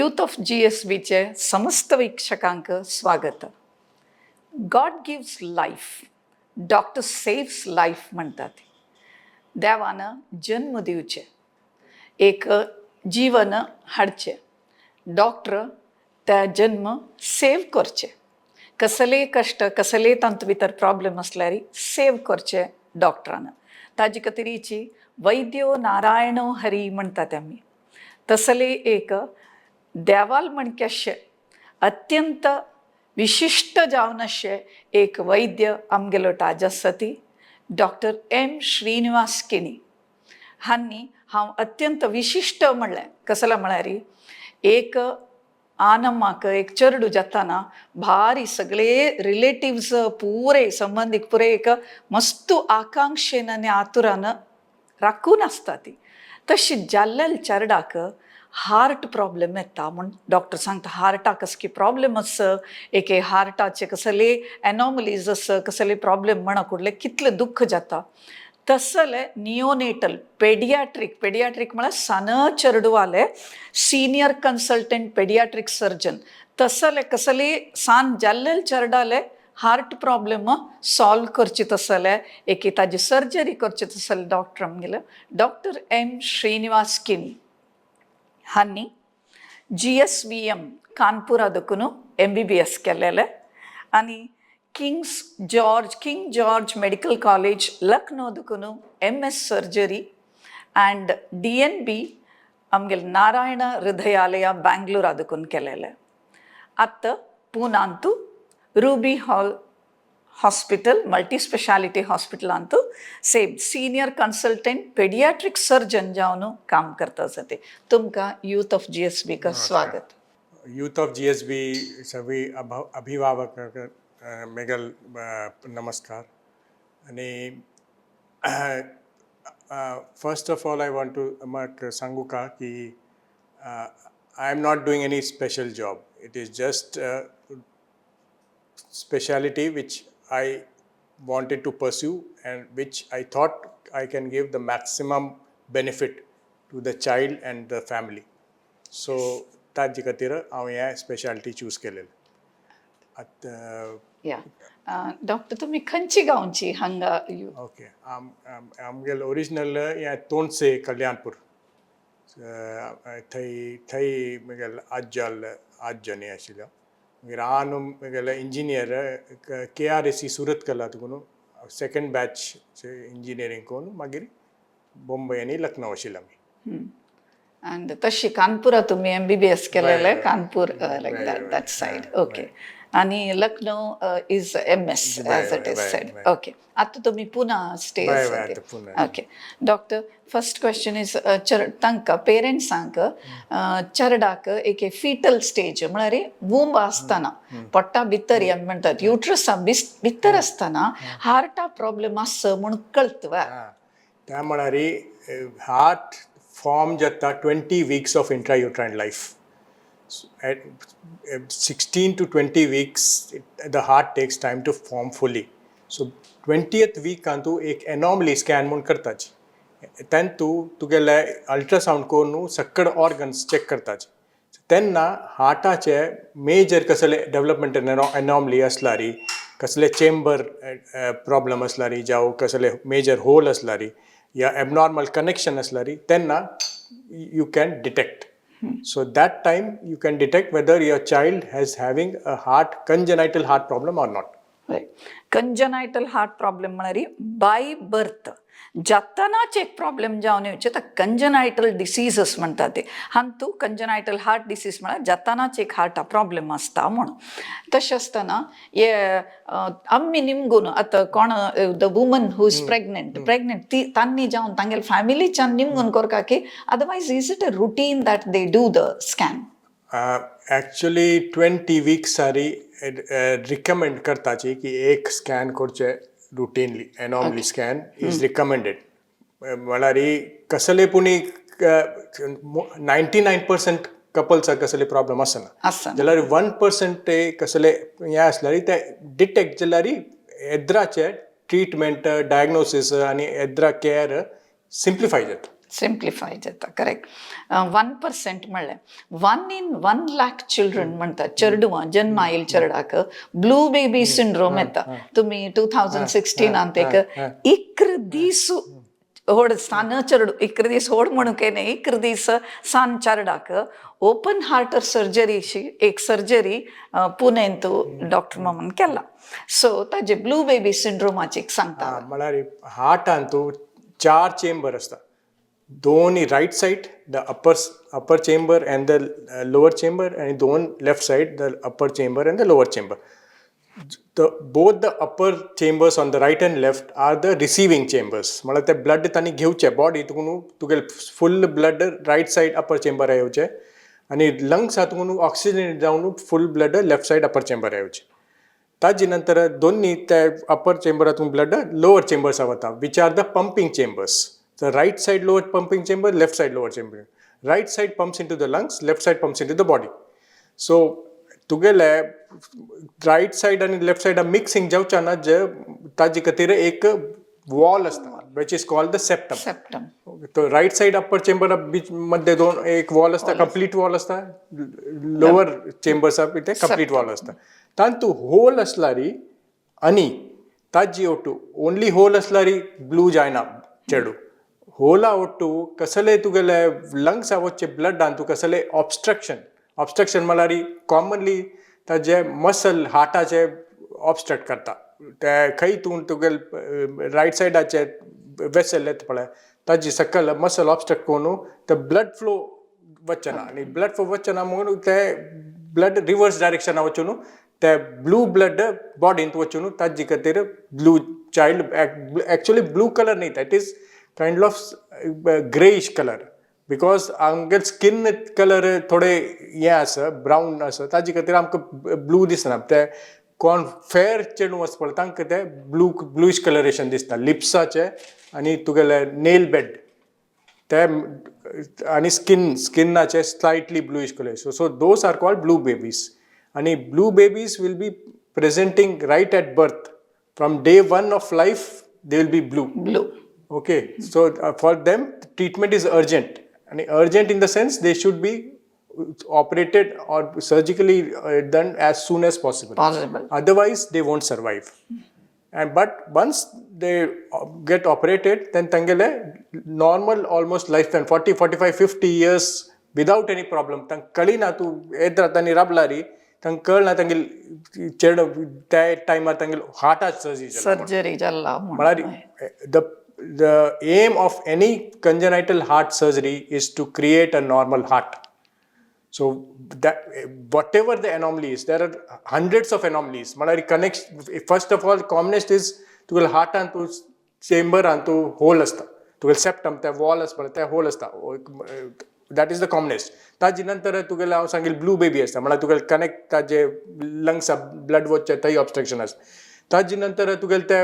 Youth of जीएसबीचे समस्त वीक्षकांक स्वागत. God gives life, doctor saves life म्हणतात. देवान जन्म दिवचे, एक जीवन हाडचें, डॉक्टर त्या जन्म सेव करचे. कसलेय कश्ट, कसलेय तांतूं भितर प्रॉब्लेम आसल्यार सेव करचे डॉक्टरान. ताजे खातीरची वैद्यो नारायणो हरी म्हणटात आमी. तसले एक देवाल म्हणकेशे अत्यंत विशिश्ट जावन अशें एक वैद्य आमगेलो ताज आसा ती डॉक्टर एम श्रीनिवास केणी हांणी. हांव अत्यंत विशिश्ट म्हणलें कसलें म्हळ्यार, एक आनम्माक एक चेडूं जाताना भारी सगळे रिलेटिव्स, पुरे संबंदीक पुरे एक मस्त आकांक्षेन आनी आतुरान राखून आसता ती. तशी जाल्ल्या चेरडाक हार्ट प्रॉब्लेम येता म्हूण डॉक्टर सांगता. हार्टाक कसली प्रॉब्लेम आस, एक हार्टाचे कसले एनॉमलीज आस, कसले प्रॉब्लेम म्हणा कुडले कितले दुख्ख जाता. तसले नियोनेटल पेडियाट्रीक, पेडियाट्रीक म्हळ्यार सान चेडवाले सिनियर कन्सल्टंट पेडियाट्रीक सर्जन. तसले कसले सान जाल्ले चेरडाले हार्ट प्रॉब्लेम सॉल्व करचे तसले, एक ताजी सर्जरी करची तसले डॉक्टर आमगेले डॉक्टर एम श्रीनिवास केणी हांणी जीएसव्हीएम कानपुरा देखून एमबीबीएस केलेले आनी Kings George king George medical college Lucknow देखून MS surgery and DNB आमगेले नारायण हृदयालय बँगलोरा देखून केलेले. आतां पुनांतू Ruby hall hospital, multi speciality हॉस्पिटलांतू same senior consultant paediatric surgeon जावन काम करता आसा ते. तुमकां यूथ ऑफ जीएसबीक स्वागत. यूथ ऑफ जीएसबी सगळी अभिभावक मेगल नमस्कार. आणि first of all, I want to म्हाका सांगू का की I am not doing any special job. It is just speciality which I wanted to pursue and which I thought I can give the maximum benefit to the child and the family. So ताजे खातीर हांव हे speciality choose केलेले आतां. या doctor, तुमी खंयची गांवची हांगा you? Okay, आम आम आमगेले ओरिजिनल हें तोणसे, कल्याणपूर. थंय थंय म्हगेले आज्जाल आज्जनी आशिल्लो. मागीर हांव म्हगेले इंजिनियर केआरएसी सुरतकला तुकून second batch engineering करून मागीर बोंबय आनी लखनौ आशिल्ले आमी. अँड तशी कानपुरा तुम्ही एमबीबीएस केलेले? Kanpur, like that that side. Okay, आणि Lucknow is MS, as it is said. Okay, आता तुम्ही पुना स्टे? आता पुना. Okay doctor, first question is तांकां पेरंट्सांक चेरडाक एक फिटल स्टेज म्हळ्यार वूंब आसतना, पोट्टा भितर आमी म्हणटात युट्रसा भितर आसतना हार्टा प्रॉब्लेम आसा म्हूण कळत वा? हां, त्या म्हळ्यार हार्ट फॉर्म जाता 20 weeks of intrauterine life. At 16 to 20 weeks, the heart takes time to form fully. So 20th week तूं एक एनॉमली स्कॅन म्हूण करताची. तेन्ना तूं तुगेले अल्ट्रासावंड करून सगळे ऑर्गन्स चॅक करताची. तेन्ना हार्टाचे मेजर कसले डेव्हलपमेंट एनॉमली आसल्यार, कसले चेंबर प्रॉब्लम आसल्यार, जावं कसले मेजर होल आसल्यार या एबनॉर्मल कनेक्शन आसल्यार, तेन्ना you can detect. So that time you can detect whether your child has having a heart congenital heart problem or not. कंजनायटल heart problem म्हळ्यार बाय बर्थ जातानाच एक problem जावन येवचे तर कंजनायटल डिसीजस म्हणटा ते. हांतू कंजनायटल हार्ट डिसीज म्हळ्यार जातानाच एक हार्टा प्रॉब्लेम आसता म्हणून. तशें आसतना हे आमी निमगून आतां कोण the woman who is pregnant, ती तांणी जावन तांगेले फॅमिलीच्यान निमगून करका की otherwise is it a routine that they do the scan? Actually 20 weeks sari recommend करताची की एक स्कॅन करचे routinely. Anomaly scan is recommended. म्हळ्यार कसले पुणी 99% कपल्साक कसले प्रॉब्लम आसना. आसना. जाल्यार 1% ते कसले हें आसल्यार ते डिटेक्ट जाल्यार येद्राचे ट्रिटमेंट, डायग्नोसीस आनी येद्रा केअर सिम्प्लिफाय जाता. सिम्प्लिफाय जाता, करेक्ट. 1% म्हणलें, 1 in 1 lakh children म्हणतात चेडवां जन्मा आयल चेरडाक ब्लू बेबी सिंड्रोम येता. तुमी 2016आंत एक 11 दीस होड सान चेरडू, 11 दीस होड म्हणूंक न्ही, 11 दीस सान चेरडाक ओपन हार्ट सर्जरी, एक सर्जरी पुणेंत डॉक्टर मामान केला. सो ताजे ब्लू बेबी सिंड्रोमाची सांगता. म्हळ्यार हार्टान तूं चार चेंबर आसता. दोन right side, the upper chamber and the lower chamber, आनी दोन left side, the upper chamber and the lower chamber. The both the upper chambers on the right and left are the receiving chambers. म्हळ्यार ते blood तांणी घेवचे body तुका, तुगेले full blood right side upper chamber येवचे आनी lungs तुका oxygen जावन full blood left side upper chamber येवचे. ताजे नंतर दोन्ही त्या अपर चेंबरातून ब्लड लोअर चेंबर्सा वता, which are the pumping chambers. The right side lower pumping chamber, left side lower chamber. Right side pumps into the lungs, left side pumps into the body. So तुगेले right side आनी left side mixing जावचे ना, जे ताजे खातीर एक wall आसता, which is called the septum. Septum. तो right side upper chamber बीच मध्ये दोन एक वॉल असता, कंप्लीट वॉल असता. लोअर चेंबर्स ते कंप्लीट वॉल असता. तांतू होल असलारी आणि ताजी ಒಟ್ಟು ओनली होल असलारी ब्लू जायना चेडू. होला ಒಟ್ಟು कसले तुगेले लंग्स वच्चे ब्लड तू कसले ऑब्स्ट्रक्शन. ऑब्स्ट्रक्शन म्हळ्यार कॉमनली ताजे मसल हार्टाचे ऑब्स्ट्रक्ट करता. ते खंय तूं तुगेले रायट सायडाचे वेसल येता पळय, ताजी सकल मसल ऑब्स्ट्रक्ट करून ते ब्लड फ्लो वचना आनी ब्लड फ्लो वचना म्हणून ते ब्लड रिवर्स डायरेक्शना वचून ते ब्लू ब्लड बॉडींत वचून ताजे खातीर blue child. Actually blue colour न्ही, that is kind of greyish colour, because आमगे स्कीन कलर थोडे हें आसा, ब्रावन आसा, ताजे खातीर आमकां ब्लू दिसना. ते कोण फेर चेडूं आसा पळय, तांकां ते ब्लू ब्लूइश कलरेशन दिसता लिप्साचे आनी तुगेले नेल बेड ते आनी स्किनाचे slightly bluish colour. So those are called blue babies. आनी blue babies will be presenting right at birth. From day one of life they will be blue. Blue. Okay, so for them treatment is urgent, and urgent in the sense they should be operated or surgically done as soon as possible. Possible. Otherwise they won't survive. And but once they get operated, then तांगेले normal almost lifetime, 40, 45, 50 years without any problem. तांकां कळिना तूं येत तांणी राबलारी तांकां कळना तांगेले चेडो त्या टायमार तांगेले हार्टाच सर्जरी जाला. सर्जरी जाला. म्हळ्यार the aim of any congenital heart surgery is to create a normal heart. So that whatever the anomaly is, there are hundreds of anomalies. म्हळ्यार connect, first of all, commonest is तुगेले हार्टान तूं चेंबरान तूं whole आसता, तुगेले septum त्या wall आसता पळय, त्या होल आसता. That is the commonest. ताजे नंतर तुगेले हांव सांगेल ब्लू बेबी आसता, म्हळ्यार तुगेले कनेक्ट ताजे लंग्सा ब्लड वचचे थंय ऑब्स्ट्रक्शन आसता. ताजे नंतर तुगेले ते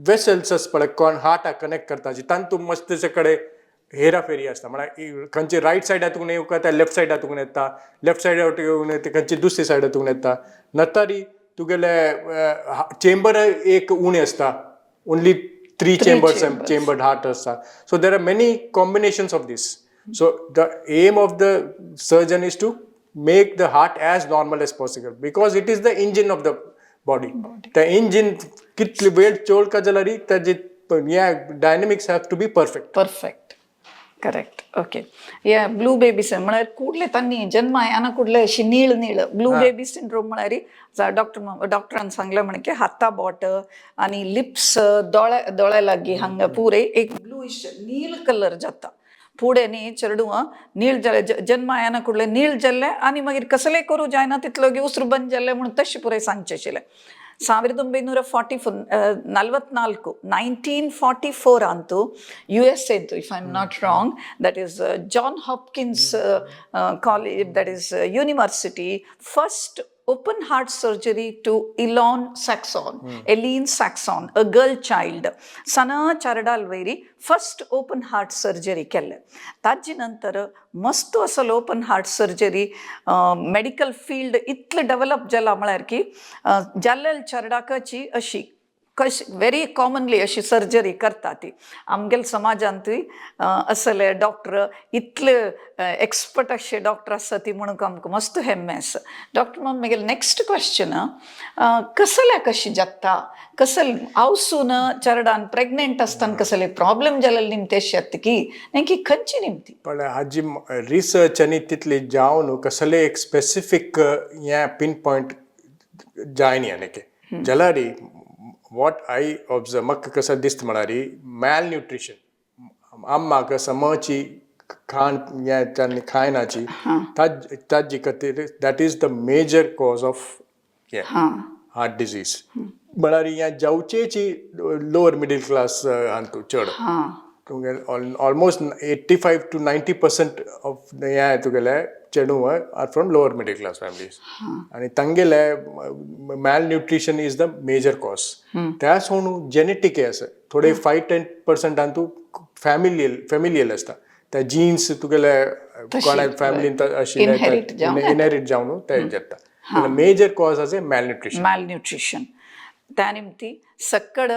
वेसल्स आसता पळय, कोण हार्टाक कनेक्ट करता, तांतूं मस्त कडेन हेराफेरी आसता. म्हळ्यार खंयचे रायट सायडातून येवका त्या लेफ्ट सायडातून येता, लेफ्ट सायडात येवन ते खंयचे दुसरे सायडातून येता. नतारी तुगेले चेंबर एक उणें आसता, only three chambers. Chambers. Chambered heart आसता. So there are many combinations of this. So the aim of the surgeon is to make the heart as normal as possible, because it is the engine of the body. The engine कितली वेळ चोळका जाल्यार ताजे हे dynamics have to be perfect. Perfect, correct, okay. या blue baby म्हळ्यार कुडले तांणी जन्म आना कुडले अशी नीळ नीळ ब्लू बेबी सिंड्रोम म्हळ्यार डॉक्टर डॉक्टरान सांगलें म्हण की हाता बोट आनी लिप्स, दोळे, दोळे लागीं हांगा पुरे एक ब्लूइश नीळ कलर जाता. फुडें न्ही चेडवां नीळ जाले, जन्म आयना कुडले नीळ जाल्ले आनी मागीर कसलें करूं जायना तितलो उसरू बंद जाल्ले म्हणून तशें पुराय सांगचें आशिल्लें. 1944, 44, 1944 ಅಂತೂ ಯು ಎಸ್ ಎದ್ದು, if I am not wrong, that is John Hopkins College, that is university, first open heart surgery to Elon Saxon, Eileen Saxon, a girl child. ಸನ ಚರಡಾಲ್ very first open heart surgery केल्लें. ताजे नंतर मस्त असो open heart surgery, medical field इतलें develop जाला म्हळ्यार की जाल्लेल चरडाकाची अशी कश व्हेरी कॉमनली अशी सर्जरी करता ती. आमगेले समाजांतूय असले डॉक्टर, इतले एक्सपर्ट अशे डॉक्टर आसा ती म्हणून आमकां मस्त हेम्मे आसा. डॉक्टर माम, मागीर नेक्स्ट क्वेश्चन, कसल्या कशी जाता, कसल आवसून चरडान प्रेग्नेंट आसतना कसले प्रॉब्लेम जालेले निमते अशें की नेमकी खंयची निमती? पण हाजी रिसर्च आनी तितली जावन कसले एक स्पेसिफीक हें पिन पॉयंट जायनी. आनीक जाल्यार what I observe, म्हाका कसं दिसता म्हळ्यार मॅल न्युट्रिशन, आम्माक समची खाण हें तांणी खायनाची, ताजी खातीर that is the major cause of हें हार्ट डिजीज. म्हळ्यार हें जावचेची लोअर मिडल क्लास हातूंत चड तुगे almost 85 to 90% of हें तुगेले चेडूं are from lower middle class families आनी तांगेले malnutrition is the major cause. त्या सोडून जेनेटीक आसा, थोडे 5-10% हातूंत फॅमिलियल आसता. त्या जिन्स तुगेले कोणा फॅमिलीन inherit जावन आशिल्ले, इनहेरीट जावन ते जाता. मेजर कॉज आसा मॅल न्युट्रिशन. Malnutrition. त्या निमती सकड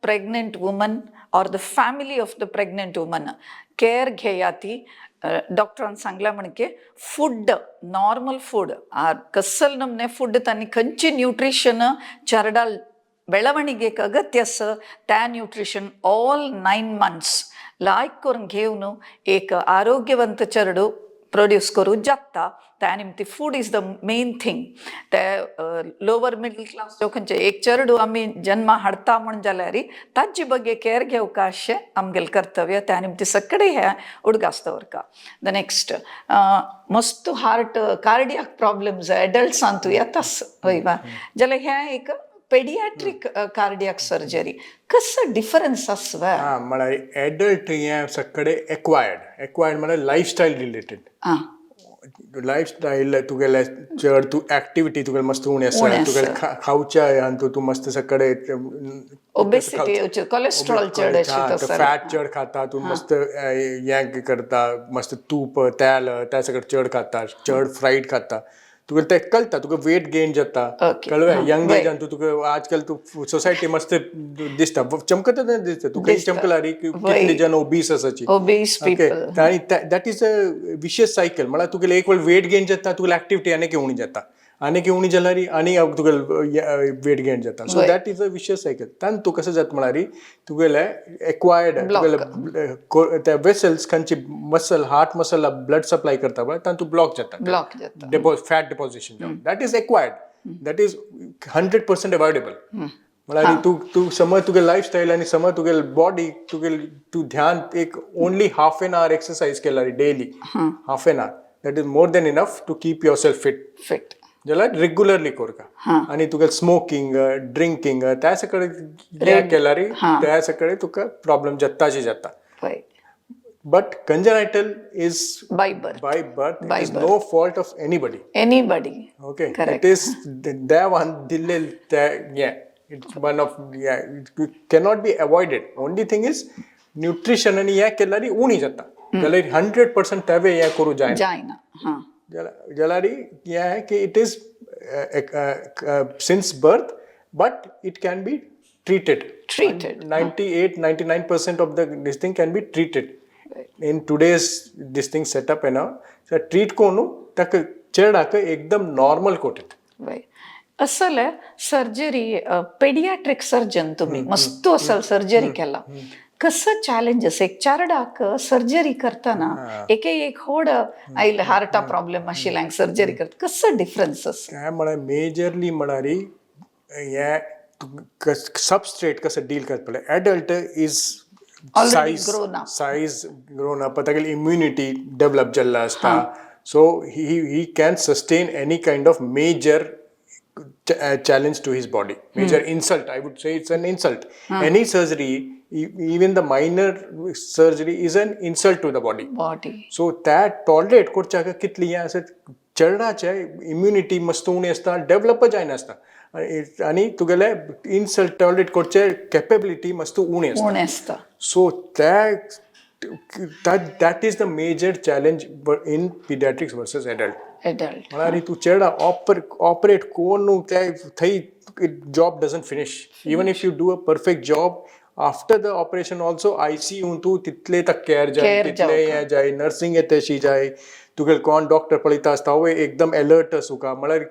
pregnant woman or the family of the pregnant woman care घेया ती. डॉक्टरान सांगला म्हणके फूड, नॉर्मल फूड, कसल नमने फूड तांणी खंयची न्यूट्रिशन चरडाल ಬೆಳವಣಿಗೆಗೆ ಅಗತ್ಯ ಸ त्या न्यूट्रिशन ऑल 9 मंथ्स लायक करून घेवन एक आरोग्यवंत चेडू प्रोड्यूस करूं जाता. त्या निमती food is the main thing. ते लोअर मिडल क्लास खंयचे एक चेडू आमी जन्मा हाडता म्हण जाल्यार ताजी बगे केअर घेवका अशें आमगेलें कर्तव्य. त्या निमती सगळे हे उडगास दवरका. The next, मस्त हार्ट कार्डियाक प्रॉब्लम्स एडल्ट्सांतू येतास हय वा, जाल्यार हें एक पेडियाट्रीक कार्डियाक सर्जरी कसो डिफरन्स आसा? हा, म्हळ्यार एडल्ट हें सगळे एक्वायर्ड. एक्वायर्ड म्हळ्यार लायफस्टायल रिलेटेड. लायफस्टायल तुगेले चड तूं एक्टिविटी तुगेले मस्त उणें आसा. उणें. तुगेले खावच्या हातूंत तूं मस्त सगळे ओबेसिटी येवची, कोलेस्ट्रॉल चड अशें तसं. फॅट चड खाता तूं, मस्त हें करता, मस्त तूप, तेल त्या सगळें चड खाता, चड फ्रायड खाता, तुका ते कळटा, तुका वेट गेन जाता. कळ्ळें? यंग एजान तूं तुका आजकाल तूं सोसायटी मस्त दिसता, चमकता दिसता, तुका चमकला रे की कितले जण ओबीस आसाची. Obese people. आनी that is a vicious cycle. म्हळ्यार तुगेले एक वेळ वेट गेन जाता, तुगेले एक्टिविटी आनीक उणी जाता, आनीक उणी जाल्यार आनी तुगेले वेट गेन जाता. So that is a vicious cycle. तान तूं कसं जाता म्हळ्यार तुगेले एक्वायर्ड तुगेले त्या वेसल्स खंयची muscle, heart muscle blood supply करता पळय, तातूंत ब्लॉक जाता. ब्लॉक जाता. Fat deposition, that is acquired, that is 100% avoidable. म्हळ्यार तूं तूं समज तुगे लायफस्टायल आनी समज तुगे बॉडी तुगे तूं ध्यान एक only half an hour exercise केल्यार daily, half an hour, that is more than enough to keep yourself fit. Fit. जाल्यार रेग्युलरली करका. आनी तुगे स्मोकिंग, ड्रिंकींग त्या सगळे केल्यार त्या सगळे तुका प्रॉब्लम जाताशी जाता. But congenital is by birth. By birth. By It is no fault of anybody. Anybody. Okay. Correct. It is देवान दिल्ले ते, yeah, it's one of, yeah, it cannot be avoided. Only thing is nutrition आनी हें केल्यार उणी जाता, जाल्यार 100% तेवे हें करूं जायना. जायना, हां. जाल्यार हें की it is since birth, but it can be treated. Treated. 98-99% of the this thing can be treated in today's this thing setup and all. So treat कोणू ताका चेडाक एकदम नॉर्मल कोटेत. वय, असल सर्जरी, पेडियाट्रिक सर्जन तुम्ही मस्त असल सर्जरी केला, कसं चॅलेंजेस एक चारडाक सर्जरी करताना, एक एक होड आयले हार्टा प्रॉब्लेम आशिल्ल्यांक सर्जरी करता, कसं डिफरन्स आसा? काय म्हळ्यार मेजरली म्हळ्यार हें सबस्ट्रेट कसं डील करता पळय, adult is Already size grown up. Size grown up, तागेली इम्युनिटी डेव्हलप जाल्लो आसता, so he can sustain any kind of major challenge to his body, major insult. I would say it's an insult. Any surgery, even the minor surgery, is an insult to the body. Body. So त्या tolerate करच्याक कितली हें आसा, चेडवाचे immunity मस्त उणी आसता, develop जायनासता आनी तुगेले इन्सल्ट टॉलरेट करचे कॅपेबिलिटी मस्त उणी आसता. उणें आसता. So that is the major challenge in pediatrics versus adult. Adult. म्हळ्यार तूं चेडा ऑपरेट कोण न्हू ते थंय job doesn't finish. Even if you do a perfect job after the operation also, ICU तूं तितले ताका केअर जाय, Care तितले जावका. हें जाय, नर्सिंग येता तशी जाय, तुगेले कोण डॉक्टर पळयता आसता हो एकदम एलर्ट आसूका. म्हळ्यार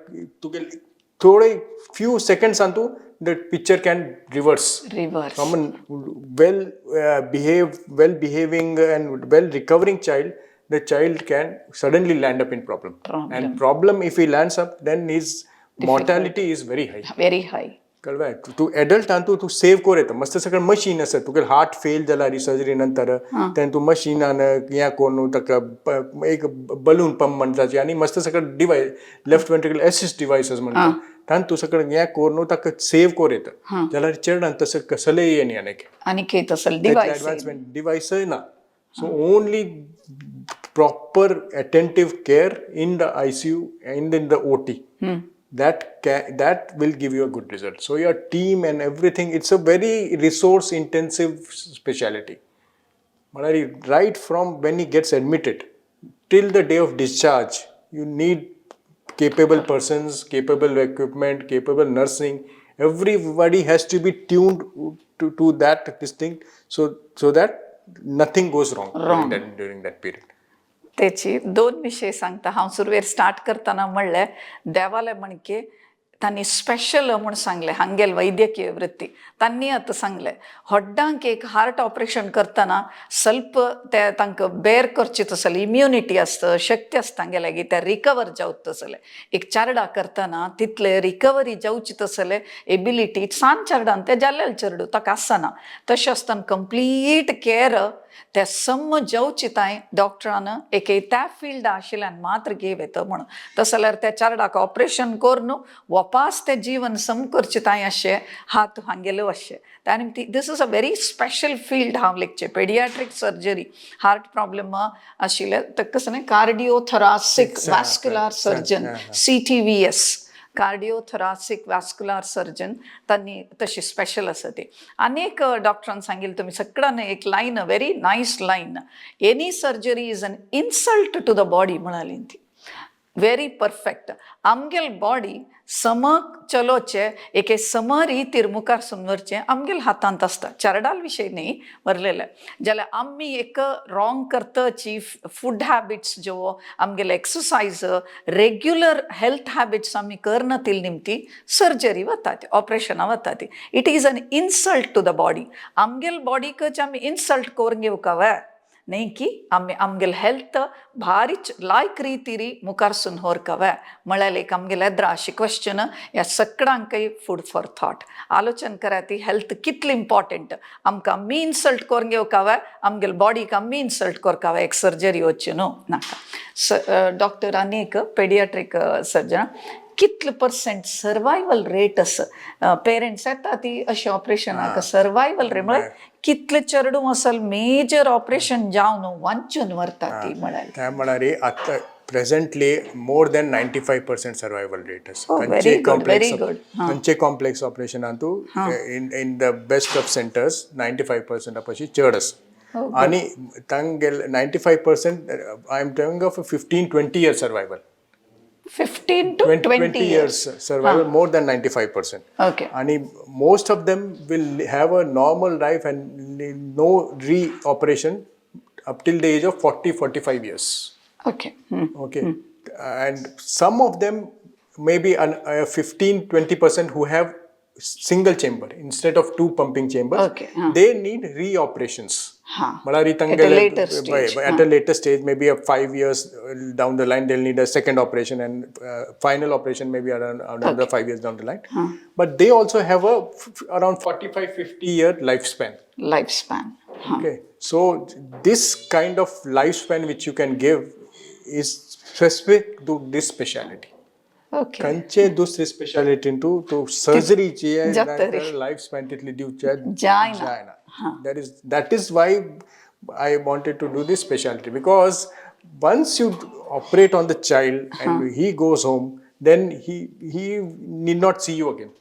तुगेले थोडे फ्यू सेकंड्सान तूं the picture can reverse. Reverse. From a well behaved, well behaving and well recovering child, the child can suddenly land up in problem. Problem. And problem, if he lands up, then his mortality is very high. Very high. कळ्ळें? तूं एडल्टान तूं तूं save कोर येता, मस्त सगळें machine आसा. तुगे heart fail जाला सर्जरी नंतर, तेन्ना तूं मशिनान हें करून ताका एक बलून पंप म्हणटाची आनी मस्त सगळें device, left ventricle assist devices म्हणटा, तांतून तूं सगळें हें करून ताका सेव कोर येता. जाल्यार चेडवान तसें कसलेय हें न्ही आनीक आनी तसले डिवायस ऍडवान्समेंट डिवायसय ना. So only proper attentive care in the ICU and in the OT, that will give you a good result. So your team and everything, it's a very resource intensive speciality. म्हळ्यार right from when he gets admitted till the day of discharge, you need capable persons, capable equipment, capable nursing. Everybody has to be tuned to that this thing, so that nothing goes wrong, during that period. तेची दोन विशय सांगता हांव. सुरवेर start करतना म्हणलें, देवाले म्हणके तांणी special म्हूण सांगलें हांगेल वैद्यकीय वृत्ती. तांणी आतां सांगलें, हड्डांक एक हार्ट ऑपरेशन करतना ಸ್ವಲ್ಪ ते तांकां बेर करची तसली इम्युनिटी आसता, शक्ती आसता तांगे लागीं, ते रिकवर जावत तसले. एक चारडा करतना तितले रिकवरी जावची तसले एबिलिटी सान चेरडान ते जाल्लेले चेडूं ताका आसना. तशें आसतना कंप्लीट केअर ते सम जावची तांय डॉक्टरान एक त्या फिल्डा आशिल्ल्यान मात्र घेव येता म्हणून. तशें जाल्यार त्या चेरडाक ऑपरेशन करून वापास तें जीवन सम करचें तांय अशें हात हांगेले अशें. त्या निमती this is a very special field हांव लेखचें पेडियाट्रीक सर्जरी. हार्ट प्रॉब्लम आशिल्ले ताका कसं न्ही cardiothoracic vascular surgeon, CTVS, cardiothoracic vascular surgeon, तांणी तशी स्पेशल आसा ती. आनी एक डॉक्टरान सांगिल्लें तुमी सगळ्यांनी एक line, very nice line, "Any surgery is an insult to the body" म्हणाली ती. Very perfect. आमगेल बॉडी सम चलोवचें, एके सम रितीर मुखार सून व्हरचें आमगेल हातांत आसता. चेरडाल विशय न्ही व्हरलेलें जाल्यार आमी एक रॉंग करताची फूड हॅबिट्स ज्यो आमगेले एक्सरसायज, रेग्युलर हेल्थ हॅबिट्स आमी करनातील निमती सर्जरी वता ती, ऑपरेशनां वता ती. It is an insult to the body. आमगेल बॉडीकच आमी इन्सल्ट करून घेवका व्हय न्ही की आमी आमगेले हेल्थ भारी लायक रितीरी मुखार सून व्हरका म्हळ्यार एक आमगेले येद्रा अशी क्वेश्चन. ह्या सगळ्यांकय फूड फॉर थॉट, आलोचन करा ती हेल्थ कितली इम्पॉर्टंट. आमकां आमी इन्सल्ट करून घेवका व्हय, आमगेले बॉडीक आमी इन्सल्ट करका व्हय एक सर्जरी वचची न्हू नाका. डॉक्टर, आनी एक पेडियाट्रीक सर्जन, कितले पर्सेंट सर्वायवल रेट आसा? पेरंट्स येता ती अशें ऑपरेशनाक, सर्वायवल रेट म्हळ्यार कितले चेडूं असल मेजर ऑपरेशन जावन वांचून व्हरता ती म्हळ्यार? त्या म्हळ्यार आतां presently more than 95% survival rate आसा. Oh, very good, very good. खंयचे कॉम्प्लेक्स ऑपरेशनान तूं in the best of centers 95% पशी चड आसा. आनी तांगेले 95%, I am talking of 15-20 year survival. 15 to 20 20 years survival, more than 95%. आणि most of them will have a normal life and no re-operation up till the age of 40-45 years. Okay, and some of them, maybe 15-20% who have single chamber instead of two pumping chambers, they need re-operations. म्हळ्यार At a later stage. At a later stage, maybe a 5 years down the line, they'll need a second operation and final operation maybe around another 5 years down the line. But they also have a around 45-50 year lifespan. Life span. Okay, so this kind of lifespan which you can give is specific to this speciality. खंयचे दुसरे स्पेशालिटीन तूं तूं सर्जरीची जातरी. Life span तितली दिवचे जायना. जायना. That is why I wanted to do this speciality, because once you operate on the child and he goes home, then he need not see you again.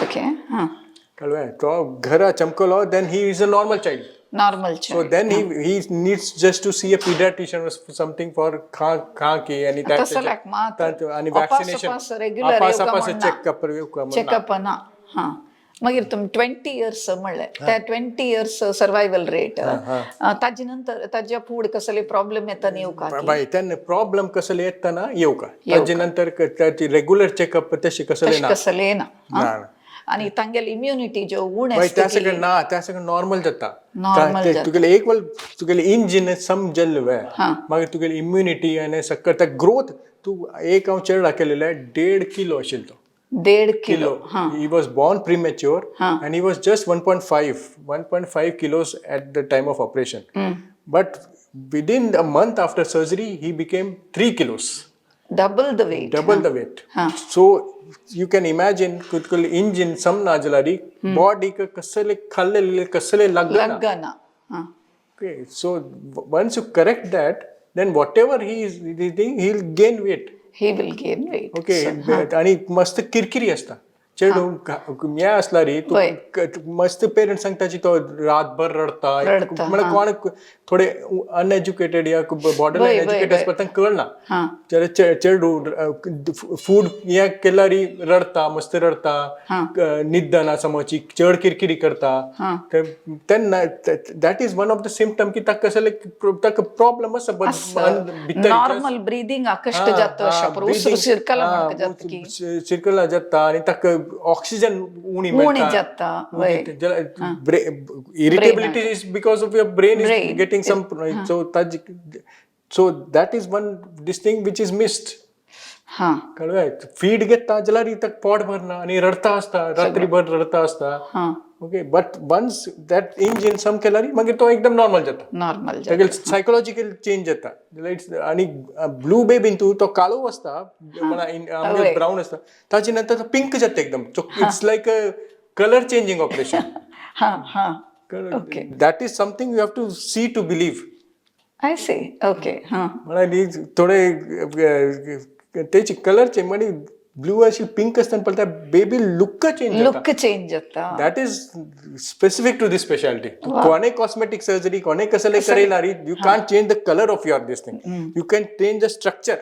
Okay हां कळ्ळें? तो घरा चमकलो, then he is a normal child. Normal. So then he needs just to see a pediatrician or something for खा खा की आणि तसं लायक मात आणि अपास वॅक्सिनेशन अपास regular अपास येवका अपास म्हण ना. चेकअप येवका म्हण ना. चेकअप ना. हां, मागीर तुमी 20 इयर्स म्हणलें, त्या 20 इयर्स सर्वायवल रेट, ताजे नंतर ताज्या फूड कसले प्रॉब्लेम येता येवका? बाय, तेन्ना प्रॉब्लेम कसले येतना येवका, ताजे नंतर ताची रेग्युलर चेकअप तशी कसले ना. कसले ना. ना, ना. आणि तांगेली इम्युनिटी जो उण बाय, आसता त्या सगळं ना, त्या सगळं नॉर्मल जाता. Normal जाता. तुगेले एक वेळ तुगेले इंजिन समजल वे, मागीर तुगेली इम्युनिटी आनी सगळं त्या ग्रोथ. तूं एक हांव चेडा केलेले, 1.5 किलो आशिल्लो तो. 1.5 kilo. Kilo. He was born premature and he was just 1.5 kilos at the time of operation. But within a month after surgery, he became 3 kilos. Double the weight. Double the weight. So you can imagine, तुगेले engine समना जाल्यार बॉडीक कसले खाल्लेले कसले लागना. लागना, हां. Okay, so once you correct that, then whatever he is eating, he'll gain weight. He will gain weight. Okay, आणि मस्त किरकिरी असता चेडूं. हें आसला रे तूं, मस्त पेरंट्स सांगता की तो रातभर रडता. रडता. म्हळ्यार कोण थोडे अनएज्युकेटेड या बॉर्डर एज्युकेटेड आसता, तांकां कळना. जाल्यार चेडूं फूड हें केल्यार रडता, मस्त रडता, न्हिदना समजची, चड किरकिरी करता. तेन्ना that is one of the symptom की ताका कसले ताका प्रॉब्लम आसा भितर. नॉर्मल ब्रीदिंग कष्ट जाता, अशें उसरू शिरकला म्हणका जाता की. शिरकला जाता आणि ताका ऑक्सिजन उणी उणी जाता, वय. Irritability is because of your brain is Brain. Getting some, so so that is one this thing which is missed. कळ्ळें? फीड घेता जाल्यार ताका पोट भरना आणि रडता आसता, रात्रीभर रडता आसता. Okay, but once that engine सम केल्यार मागीर तो एकदम नॉर्मल जाता. नॉर्मल जाता. तागेले सायकोलॉजिकल चेंज जाता. It's आणि ब्लू बेबीन तूं तो काळो आसता, आमगे ब्राऊन आसता, ताजे नंतर तो पिंक जाता एकदम. So it's like a colour changing operation. हां हां Okay. That is something you have to see to believe. I see, okay, हां. म्हळ्यार ही थोडे तेची कलर चेंज म्हणजे ब्लू अशी पिंक आसतना पळयता, बेबी लुक चेंज जाता. लुक चेंज जाता. That is specific to this speciality. कोणे कॉस्मेटिक सर्जरी कोणे कसले करयला, you can't change the colour of your this thing, you can change the structure.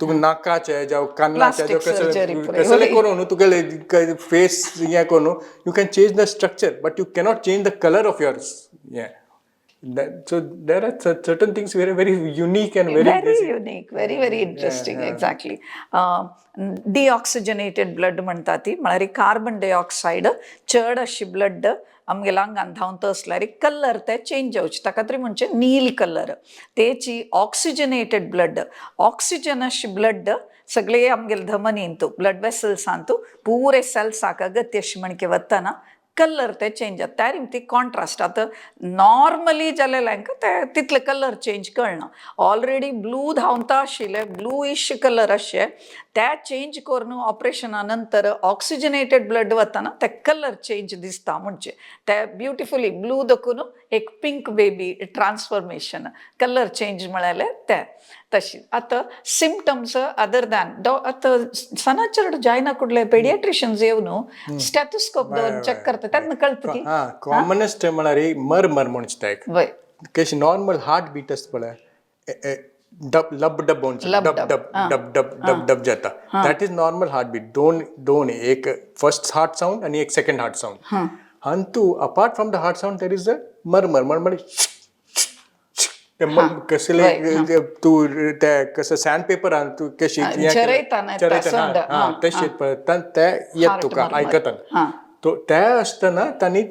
तुका नाकाचे जावं कानाचे Plastic surgery पुराय. कसले करून न्हू, तुगेले फेस हें करून you can change the structure, but you cannot change the colour of your हें. So there are certain things very very unique and very very unique, very very interesting, exactly. Deoxygenated blood म्हणटा ती, म्हळ्यार carbon dioxide चड अशी blood आमगेल्या आंगान धांवता आसल्यार कलर ते चेंज जावचे, ताका तरी म्हणजे नील कलर. तेची ऑक्सिजनेटेड ब्लड, ऑक्सिजन अशी ब्लड सगळे आमगेले धमनींतू, ब्लड वेसल्सांतू, पुरे सेल्साक अगत्य अशी म्हणके वतना कलर ते चेंज जाता. त्या ती कॉन्ट्रास्ट. आतां नॉर्मली जालेल्यांक ते तितले कलर चेंज कळना. ऑलरेडी ब्लू धांवता आशिल्ले, ब्लूइश कलर अशे त्या चेंज करून ऑपरेशना नंतर ऑक्सिजनेटेड ब्लड वतना ते कलर चेंज दिसता, म्हणजे ते ब्युटिफुली ब्लू दाखोवन एक pink baby transformation, colour change म्हळ्यार ते तशी. आतां सिमटम्स अदर दॅन आतां सनाचर जायना कुडले पेडियाट्रिशियन्स येवन स्टेथोस्कोप दवरून चेक करता, तेन्ना कळटा की. हा, कॉमनेस्ट म्हळ्यार मर मर म्हणटा एक. कशी नॉर्मल हार्ट बीट आसता पळय, डब लब डब म्हणचे, लब डब डब, डब डब डब डब डब जाता, that is normal heart beat. दोन दोन, एक फर्स्ट हार्ट साऊंड आणि एक second heart sound. Antu apart from the heart sound there is a murmur. Murmur ते कसले तू ते कसं सँड पेपर तू कशी झरयतना येता sound. तशें पळय, ते येत तुका आयकतना. तो ते आसतना तांणी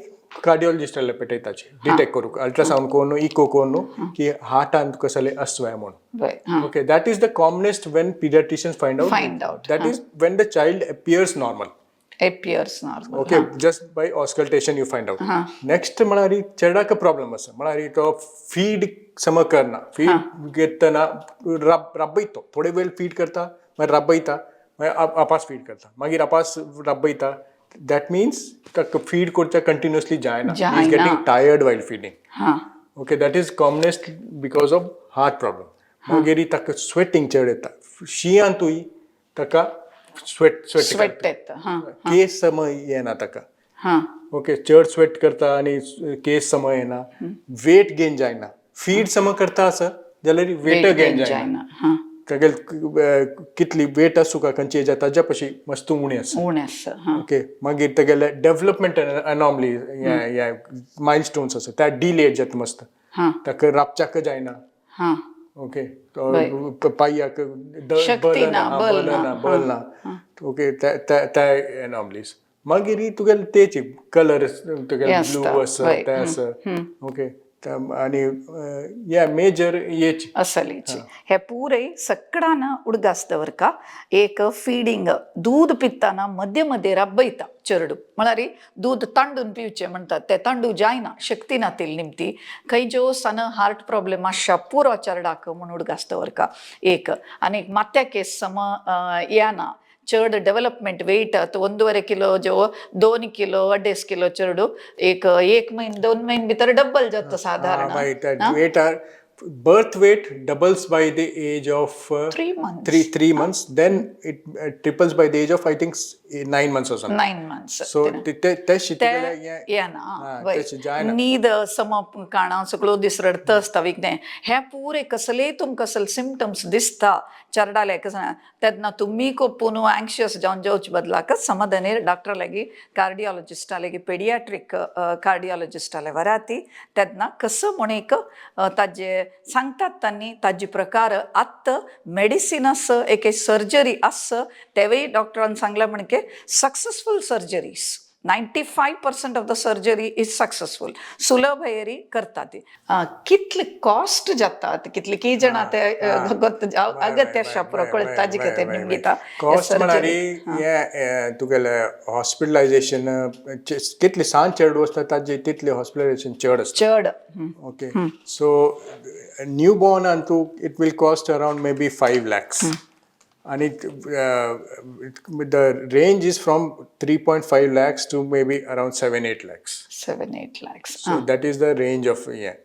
कार्डिओलॉजिस्टाला पेटयताचे डिटेक्ट करूंक, अल्ट्रासावंड करून, इको करून की हार्टान कसले आसवाय म्हणून. वय हां Okay, that is the commonest when pediatricians find out. Find out. That is when the child appears normal. Appears normal. Okay, just by auscultation you find out. Next म्हळ्यार चेडाक problem आसा, म्हळ्यार तो फीड सम करना, फीड घेतना राबयतो, थोडे वेळ feed करता, मागीर राबयता, मागीर आपास फीड करता, मागीर आपास राबयता. That means ताका फीड करच्या कंटिन्युअसली जायना, is जायना. Getting tired while feeding. Okay, that is commonest because of heart problem. मागीर ताका स्वेटिंग चड येता, शिंयांतूय ताका स्वेट स्वेट स्वेट येता, हां. केस सम येना ताका. ओके, चड स्वेट करता आनी केस सम येना, वेट गेन जायना. फीड सम करता आसत जाल्यार वेट गेन जायना. हां. तागेल कितली वेट आसूं का खंयची एज ताज्या पशी मस्त उणी आसा. उणें आसा, हां. ओके, मागीर तेगेले डेव्हलपमेंट अनॉमली, मायल स्टोन्स आसा त्या डिलेड जाता मस्त. हां. ताका राबच्याक जायना. हां. ओके, तो पांयाक शक्ती बल ना, ना, बल बल ना. ना, बल ना. ओके, त्या एनॉमलीज. मागीर तुगेले तेची कलर तुगेले हे ब्लू आसता, आसा, वय. ते आसा. ओके, आनी या मेजर हेची. असलीची हे पुरे सगळ्यान उडगास दवरका. एक फिडिंग, दूद पिताना मध्ये मध्ये रब्बयता चेडू, म्हळ्यार दूद तांडून पिवचे म्हणतात, ते तांडू जायना, शक्ती नातील निमती. खंय ज्यो सन हार्ट प्रॉब्लेम आसच्या पुरो चेरडाक म्हूण उडगास दवरका. एक आनी मात्या केस सम येना, चड डेव्हलपमेंट वेट 1.5 किलो जो 2 किलो 2.5 किलो चेडू एक एक म्हयनो 2 म्हयने भितर डब्बल जाता साधारण. Weight are birth weight doubles by the age of 3 months. 3 months, then it triples by the age of, I think, 9 months or something. 9 months. So ते ते ते शिकले येना. हा, वय. तशें जायना. न्हीद सम काणा सगळो दीस रडत आसता विकणे. हे पुरे कसलेय तुमकां कसले सिमटम्स दिसता चेरडाले तेन्ना तुमी कोपून अँक्शियस जावन जावचे बदलाक समाधानी डॉक्टर लागीं, कार्डियोलॉजिस्टा लागीं, पेडियाट्रीक कार्डियोलॉजिस्टा वराती. तेन्ना कसं म्हूण एक ताजे सांगतात तांणी ताजे प्रकार. आत्त मेडिसीन आस, एक सर्जरी आस, तेवूय डॉक्टरान सांगलें म्हणके successful surgeries, 95% of the surgery is successful. सुलभ हेरी करतात ती. कितले कॉस्ट जातात, कितले की जाणां ते अगत्य आसा पुरो कळटा ताजी कथे निमगिता. कॉस्ट म्हळ्यार हे तुगेले हॉस्पिटलायझेशन, कितले सान चेडू आसता ताजे तितले हॉस्पिटलायझेशन चड आसता. चड. Okay, so newborn and it will cost around maybe 5 lakhs. And the range is from 3.5 lakhs to maybe around 7-8 lakhs. 7-8 lakhs. So that is the range of, yeah.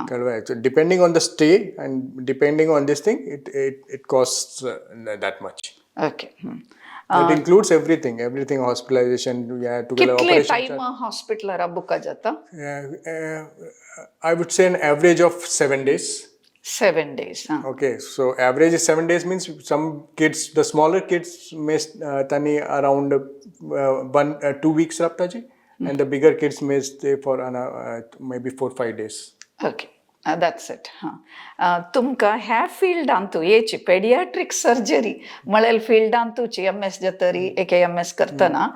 Correct. So depending on the stay and depending on this thing, it costs that much. Okay. It includes everything, everything, hospitalization, yeah, to कितले operation. Time हॉस्पिटलार बुका जाता? I would say an average of 7 days. 7 days, हां. Okay, so average is 7 days means some kids, the smaller kids may tani around 1, 2 weeks राबताची, and the bigger kids may stay for maybe 4-5 days. Okay, that's it. हां, तुमकां ह्या फिल्डांतू येची paediatric surgery म्हळ्यार फिल्डांतूची M S जातरी एक M S करतना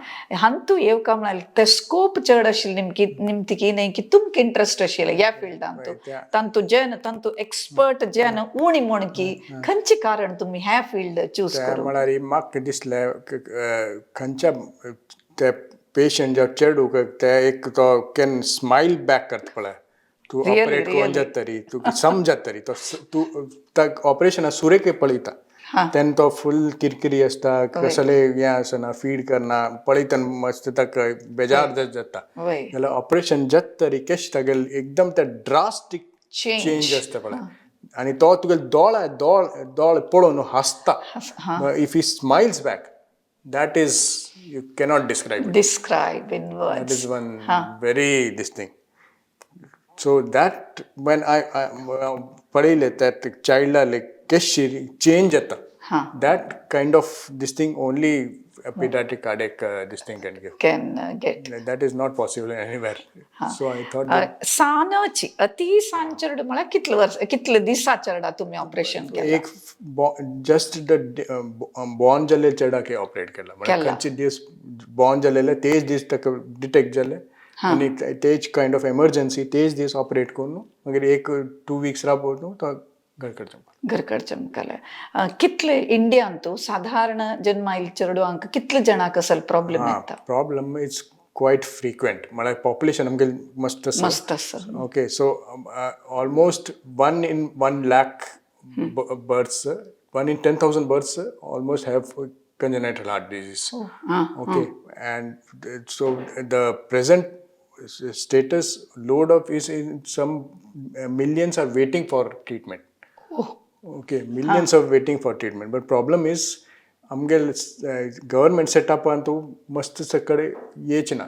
हांतू येवका म्हळ्यार ते scope चड आशिल्ली निमकी निमती की न्हय की तुमकां इंट्रस्ट आशिल्लें ह्या फिल्डांतू? तांतू जन तांतू एक्सपर्ट जन उणी म्हण की खंयचें कारण तुमी ह्या फिल्ड चूज त्या करूं? म्हळ्यार म्हाका दिसलें खंयच्या ते पेशंट जो चेडूं ते एक तो can smile back करता पळय तूं, ऑपरेट करून जाता तरी तूं समजत तरी तो तूं ऑपरेशना सुरेक पळयता तेन्ना तो फूल किरकिरी आसता, कसले हें आसना, फीड करना, पळयतना मस्त ताका बेजार जाता. वय. जाल्यार ऑपरेशन जाता तरी केश तागेले एकदम ते ड्रास्टीक चेंज चेंज आसता पळय आनी तो तुगेले दोळे दोळ दोळे पळोवन हांसता. If he smiles back, that is, you cannot describe. Describe in that words. Is one very this thing. So that when I पळयलें that चायल्डा लायक केशी चेंज जाता, हां. That kind of this thing only a pediatric cardiac this thing can give. Can get. That is not possible anywhere. So I thought that सानची अति सान चेडूं म्हळ्यार कितले वर्स, कितले दिसा चेडा तुमी ऑपरेशन केलें? एक जस्ट the born जाल्ले चेडाक ऑपरेट केला म्हणजे केला. खंयचे दीस बॉर्न जालेले तेच दीस ताका डिटेक्ट जाले आनी तेच कायंड ऑफ एमर्जन्सी, तेच दीस ऑपरेट करून मागीर एक 2 वीक्स राबोवन तो घर करचो. घरकड चमकाले. कितले इंडियांतू साधारण जन्मायल चेडवांक कितले जाणांक असल प्रॉब्लेम येता? प्रॉब्लम is quite frequent, म्हळ्यार पॉप्युलेशन आमगे मस्त आसा. मस्त आसा. Okay, so almost one in 1 lakh births, one in 10,000 births almost have congenital heart disease. हां. Okay, and so the present status load of is in some millions are waiting for treatment. Oh. Okay, millions are waiting for treatment, but problem is आमगे government सेटअपान तूं मस्त सगळे येच ना.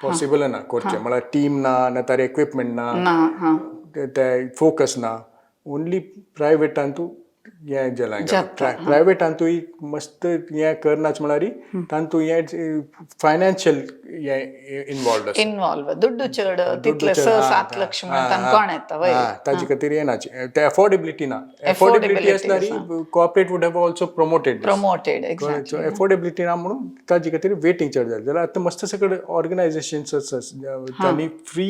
Possible ना करचें, म्हळ्यार team ना, ना तारे इक्विपमेंट ना, ना हां ते फोकस ना. ओनली प्रायवेटान तूं हें जालां. जाता. प्रायवेटांतूय मस्त हें करनाच, म्हळ्यार तांतू हें फायनान्शियल हें इनवॉल्वड आसा. इन्वॉल्व, दुड्डू चड, तितले 6-7 लक्ष म्हणटान कोण येता वय. ताजे खातीर येनाची, ते अफोर्डेबिलिटी ना. अफोर्डेबिलिटी आसल्यार corporate would have also promoted. Promoted, exactly. So affordability ना म्हणून ताजे खातीर वेटींग चड जालें. जाल्यार आतां मस्त सगळे ऑर्गनायझेशन्स आसा, तांणी फ्री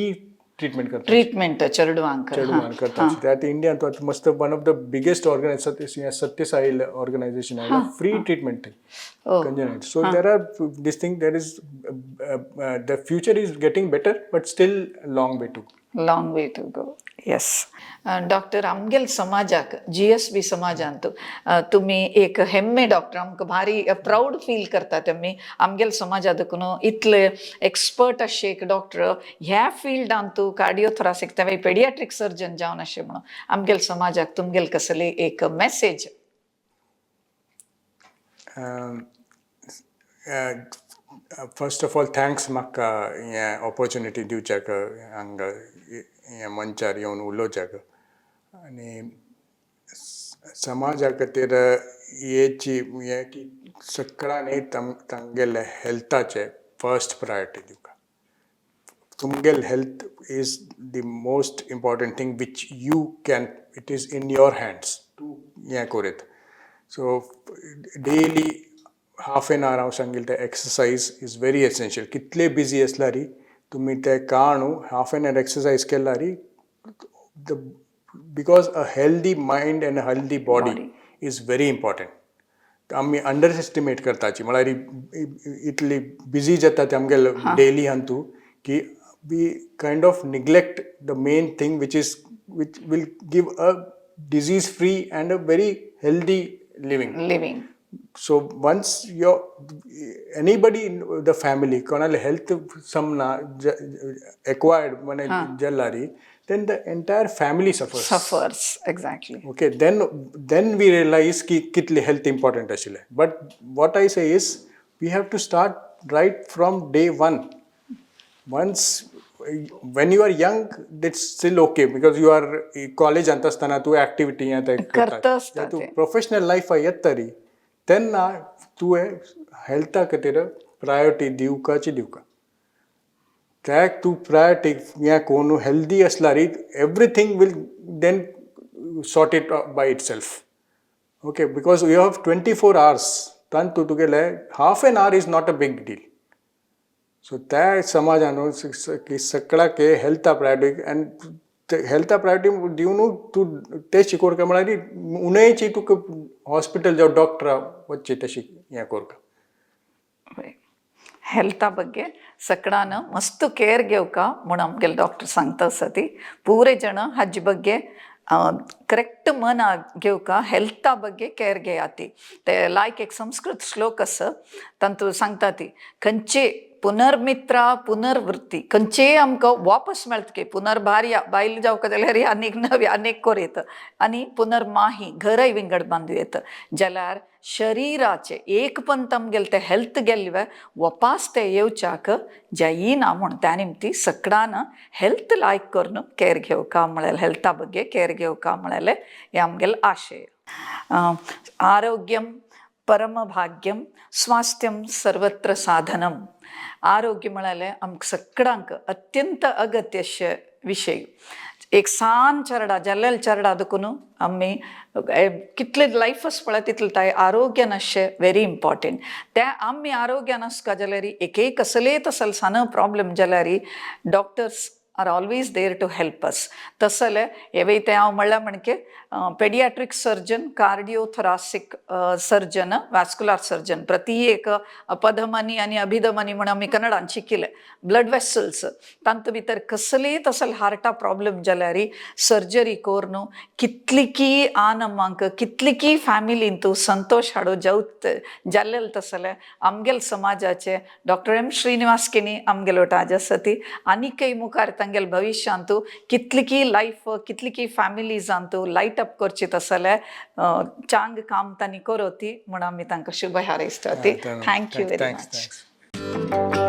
ट्रिटमेंट करतात. ट्रीटमेंट चेडवांक. चेडवान करतात ते. आतां इंडियान आतां मस्त one of the biggest organization, Sathya Sai organization आयला, फ्री ट्रिटमेंट थंय congenital. So there are this thing, there is the future is getting better, but still long way to go. Long way to go, yes. Doctor, आमगेल समाजाक, GSB समाजांत तुमी एक हेम्मे doctor. आमकां भारी proud feel करतात आमी, आमगेल समाजा देखून इतले एक्सपर्ट अशे एक डॉक्टर ह्या फिल्डांत, कार्डियोथोरासिक तेवय पेडियाट्रीक सर्जन जावन अशें म्हणून. आमगेल समाजाक तुमगेल कसली एक message? First of all, thanks म्हाका हें ऑपॉर्च्युनिटी दिवच्याक, हांगा हें मंचार येवन उलोवच्याक. आनी समाजा खातीर हेची हें की सगळ्यांनी तांगेले हेल्थाचे फर्स्ट प्रायोरिटी दिवका. तुमगेल health is the most important thing which you can, it is in your hands तूं हें करीत. So daily half an hour, हांव सांगील तें एक्सरसायज is very essential. कितले बिजी आसल्यारय तुमी तें काडून हाफ एन our exercise केल्यार, the because a healthy mind and a healthy body is very important. आमी अंडर एस्टिमेट करताची, म्हळ्यार इतली बिजी जाता ते आमगेले डेली हातूं की we kind of neglect the main thing which will give a disease free and a very healthy living. Living. So once your anybody in the family कोणाले health सम ना acquired म्हणे जाल्यार, then the entire family suffers. Suffers, exactly. Okay, then we realize की कितली health important आशिल्लें. But what I say is we have to start right from day one. Once when you are young, it's still okay because you are कॉलेजांत आसतना तूं activity हें तें करता आसता. तूं तें. प्रोफेशनल लायफा येता तरी तेन्ना तुवें हेल्था खातीर प्रायोरिटी दिवकाची दिवका. त्याक तूं प्रायोरिटी हें करून हेल्दी आसल्यार everything will then sort it by itself, okay? Because you have 24 hours, तातूंत तुगेले half an hour is not a big deal. So त्या समाजान की सगळ्याक हेल्था प्रायोरिटी आनी हेल्था प्रायोरिटी दिवन तूं तें शिकोवका, म्हळ्यार उणेची तुका हॉस्पिटल जावं डॉक्टरा वचचें तशें हें करका. हेल्था ಬಗ್ಗೆ सगळ्यान मस्त केअर घेवका म्हूण आमगेले डॉक्टर सांगता आसा. ती पुरे जण हाजे ಬಗ್ಗೆ करेक्ट मना घेवका, हेल्था ಬಗ್ಗೆ केअर घेया ती. ते लायक एक संस्कृत श्लोक आसा, तातूंत सांगता ती खंयचे पुनर्मित्रा पुनर्वृत्ती, खंयचेय आमकां वापस मेळटके, पुनर्भार्या बायल जावका जाल्यार आनीक नवी आनीक कोर येता, आनी पुनर्माही घरय विंगड बांदू येता. जाल्यार शरिराचे एक पंत आमगेले ते हेल्थ गेल्ले वापास ते येवच्याक जायना. म्हूण त्या निमती सगळ्यान हेल्थ लायक करून केअर घेवका म्हळ्यार, हेल्था ಬಗ್ಗೆ केअर घेवका म्हळ्यार हे आमगेले आशय. आरोग्यम परमभाग्यम स्वास्थ्यम सर्वत्र साधनम. आरोग्य म्हळ्यार आमकां सगळ्यांक अत्यंत अगत्य अशे विशय. एक सान चरडा जाल्लेल चरडा देखून आमी कितले लायफ पळय तितले ताय आरोग्य नाशें व्हेरी इम्पॉर्टंट. ते आमी आरोग्य नासका जाल्यार एक एक कसलेय तसले सान प्रॉब्लम जाल्यार doctors are always there to help us. तसले हेवय तें हांव म्हणल्यार म्हणके pediatric surgeon, cardiothoracic surgeon, vascular surgeon, प्रति एक अपधमनी आनी अभिधमनी म्हण आमी कन्नडान शिकिल्ले, ब्लड वेसल्स, तांतू भितर कसलीय तसले हार्टा प्रॉब्लम जाल्यार सर्जरी करून कितलीकी आनमांक, कितलीकी फॅमिलीन तूं संतोश हाडू जावत जाल्लेल. तसले आमगेल समाजाचे डॉक्टर एम श्रीनिवास किनी आमगेलो आज आसा ती आनीकय मुखार तांगेल भविश्यांतू कितलीकी लायफ, कितलीकी फॅमिलीजांतू लायट अप करची तसले चांग काम तांणी करोती म्हूण आमी तांकां शुभ हारयता. Thank you very thanks much. Thanks.